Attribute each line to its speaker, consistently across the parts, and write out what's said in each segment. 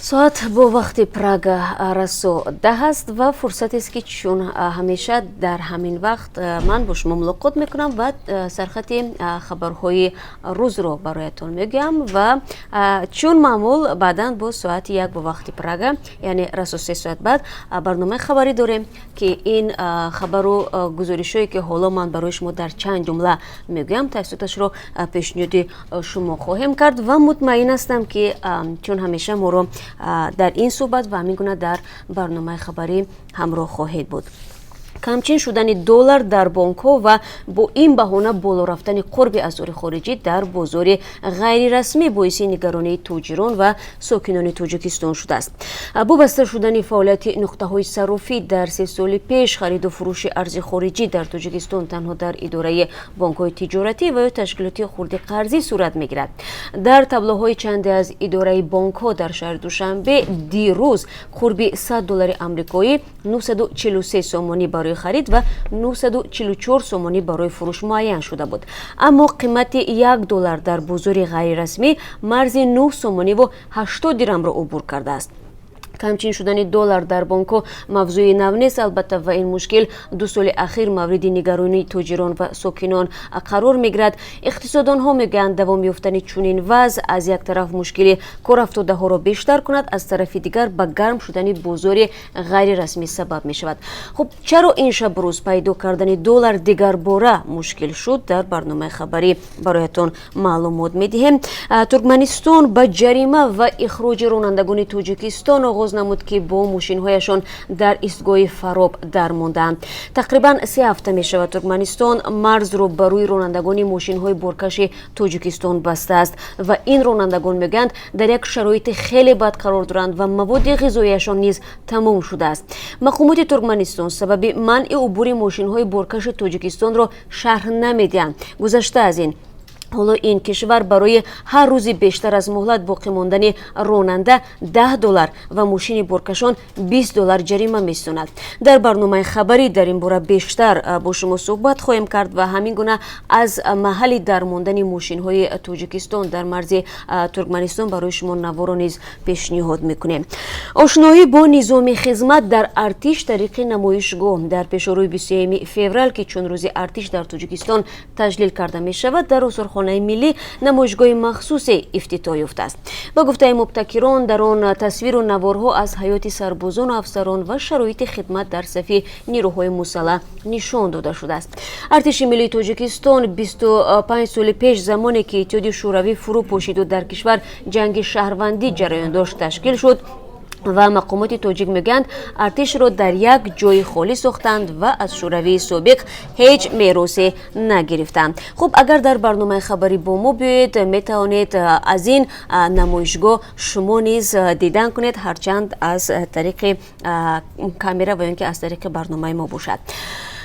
Speaker 1: Соат бо вақти Прага расо 10 аст ва фурсатест, ки чун ҳамеша дар ҳамин вақт ман бо шумо мулоқот мекунам ва сархати хабарҳои рӯзро бароятон мегӯям. Ва чун маъмул, баъдан бо соати 1 бо вақти Прага, яъне расо 3 соат баъд, барномаи хабарӣ дорем, ки ин хабару гузоришҳое, ки ҳоло ман барои шумо дар чанд ҷумла мегӯям, тафсилоташро пешниҳоди шумо хоҳем кард. Ва мутмаин ҳастам, ки чун ҳамеша моро дар ин суҳбат ва ҳамин гуна дар барномаи хабарӣ ҳамроҳ хоҳед буд. Камчин шудани доллар дар бонкҳо ва бо ин баҳона боло рафтани қурби асъори хориҷӣ дар бозори ғайрирасмӣ боиси нигаронии тоҷирон ва сокинони Тоҷикистон шудааст. Бо баста шудани фаъолияти нуқтаҳои саррофӣ дар 3 соли пеш, хариду фурӯши арзи хориҷӣ дар Тоҷикистон танҳо дар идораи бонкҳои тиҷоратӣ ва ё ташкилоти хурди қарзӣ сурат мегирад. Дар таблоҳои чанде аз идораи бонкҳо дар шаҳри Душанбе дирӯз қурби 100 доллари амрикоӣ 943 сомонӣ барои харид ва 944 сомонӣ барои фурӯш муайян шуда буд. Аммо қимати 1 доллар дар бозори ғайрирасмӣ марзи 9 сомониву 80 дирамро убур кардааст. Камчин шудани доллар дар бонкҳо мавзӯи нав нест, албатта, ва ин мушкил 2 соли ахир мавриди нигаронии тоҷирон ва сокинон қарор мегирад. Иқтисодонҳо мегӯянд, давом ёфтани чунин вазъ аз як тараф мушкили корафтодаҳоро бештар кунад, аз тарафи дигар ба гарм шудани бозори ғайрирасмӣ сабаб мешавад. Хуб, чаро ин шабу рӯз пайдо кардани доллар дигарбора мушкил шуд, дар барномаи хабарӣ бароятон маълумот медиҳем. Туркманистон ба ҷарима ва ихроҷи ронандагони Тоҷикистон оғоз намуд, ки бо мошинҳояшон дар истгоҳи Фароб дармондаанд. Тақрибан 3 ҳафта мешавад, Туркманистон марзро ба рӯи ронандагони мошинҳои боркаши Тоҷикистон бастааст ва ин ронандагон мегӯянд, дар як шароити хеле бад қарор доранд ва маводи ғизоияшон низ тамом шудааст. Мақомоти Туркманистон сабаби манъи убури мошинҳои боркаши Тоҷикистонро шарҳ намедиҳанд. Гузашта аз ин, ҳоло ин кишвар барои ҳар рӯзи бештар аз муҳлат боқӣ мондани ронанда 10 доллар ва мошини боркашон 20 доллар ҷарима меситонад. Дар барномаи хабарӣ дар ин бора бештар бо шумо суҳбат хоҳем кард ва ҳамин гуна аз маҳалли дармондани мошинҳои Тоҷикистон дар марзи Туркманистон барои шумо наворо низ пешниҳод мекунем. Ошноӣ бо низоми хизмат дар артиш тариқи намоишгоҳ. Дар пешорои 21 феврал, ки чун Рӯзи артиш дар Тоҷикистон таҷлил карда мешавад, дар Осорхонаи миллӣ намоишгоҳи махсусе ифтитоҳ ёфтааст. Ба гуфтаи мубтакирон, дар он тасвиру наворҳо аз ҳаёти сарбозону афсарон ва шароити хидмат дар сафи нирӯҳои мусаллаҳ нишон дода шудааст. Артиши миллии Тоҷикистон 25 соли пеш, замоне ки Иттиҳоди Шӯравӣ фурӯ пошиду дар кишвар ҷанги шаҳрвандӣ ҷараён дошт, ташкил шуд. Ва мақомоти тоҷик мегӯянд, артишро дар як ҷои холӣ сохтанд ва аз Шӯравии собиқ ҳеҷ меросе нагирифтанд. Хуб, агар дар барномаи хабарӣ бо мо биёед, метавонед аз ин намоишгоҳ шумо низ дидан кунед, ҳарчанд аз тариқи камера ва ё ин ки аз тариқи барномаи мо бошад.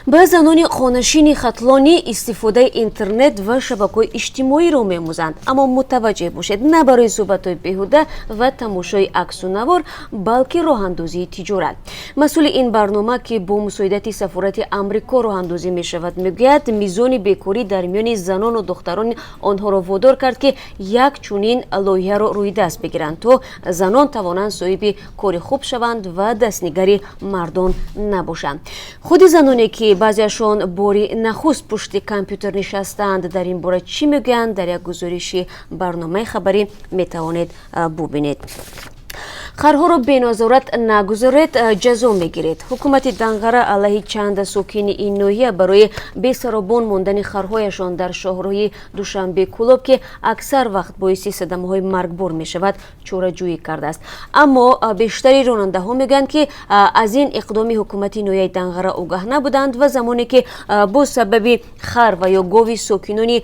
Speaker 1: Ба занони хонашини Хатлонӣ истифодаи интернет ва шабакаҳои иҷтимоиро меомӯзанд. Аммо мутаваҷҷеҳ бошед, на барои суҳбатҳои беҳуда ва тамошои аксу навор, балки роҳандозии тиҷорат. Масъули ин барнома, ки бо мусоидати сафорати Амрико роҳандозӣ мешавад, мегӯяд, мизони бекорӣ дар миёни занону духтарон онҳоро водор кард, ки як чунин лоиҳаро рӯи даст бигиранд, то занон тавонанд соҳиби кори хуб шаванд ва дастнигари мардон набошанд. Худи заноне, ки баъзеашон бори нахуст пушти компютер нишастаанд, дар ин бора чӣ мегӯянд, дар як гузориши барномаи хабарӣ метавонед бубинед. Харҳоро беназорат нагузоред, ҷазо мегиред. Ҳукумати Данғара алайҳи чанд сокини ин ноҳия барои бесаробон мондани харҳояшон дар шоҳроҳи Душанбе Кӯлоб, ки аксар вақт боиси садамаҳои маргбор мешавад, чораҷӯӣ кардааст. Аммо бештари ронандаҳо мегӯянд, ки аз ин иқдоми ҳукумати ноҳияи Данғара огаҳ набуданд ва замоне ки бо сабаби хар ва ё гови сокинони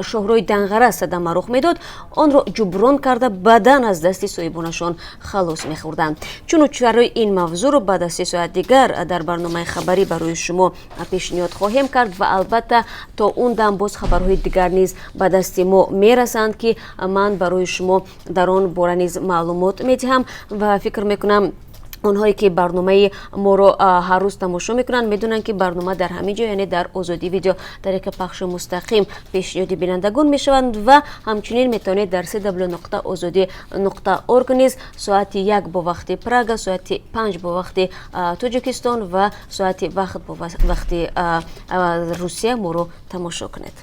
Speaker 1: шоҳроҳи Данғара садама рух медод, онро ҷуброн карда, баъдан аз дасти соҳибонашон халос мехӯрданд. Чуну чарои ин мавзӯъро баъд аз 3 соат дигар дар барномаи хабарӣ барои шумо пешниҳод хоҳем кард. Ва албатта, то он дам боз хабарҳои дигар низ ба дасти мо мерасанд, ки ман барои шумо дар он бора низ маълумот медиҳам. Ва фикр мекунам, Онҳое ки барномаи моро ҳар рӯз тамошо мекунанд, медонанд, ки барнома дар ҳамин ҷо, яъне дар Озодӣ Видео, тариқи пахши мустақим пешниҳоди бинандагон мешаванд ва ҳамчунин метавонед дар cw.ozodi.org низ соати 1 бо вақти Прага, соати 5 бо вақти Тоҷикистон ва соати вақт бо вақти Русия моро тамошо кунед.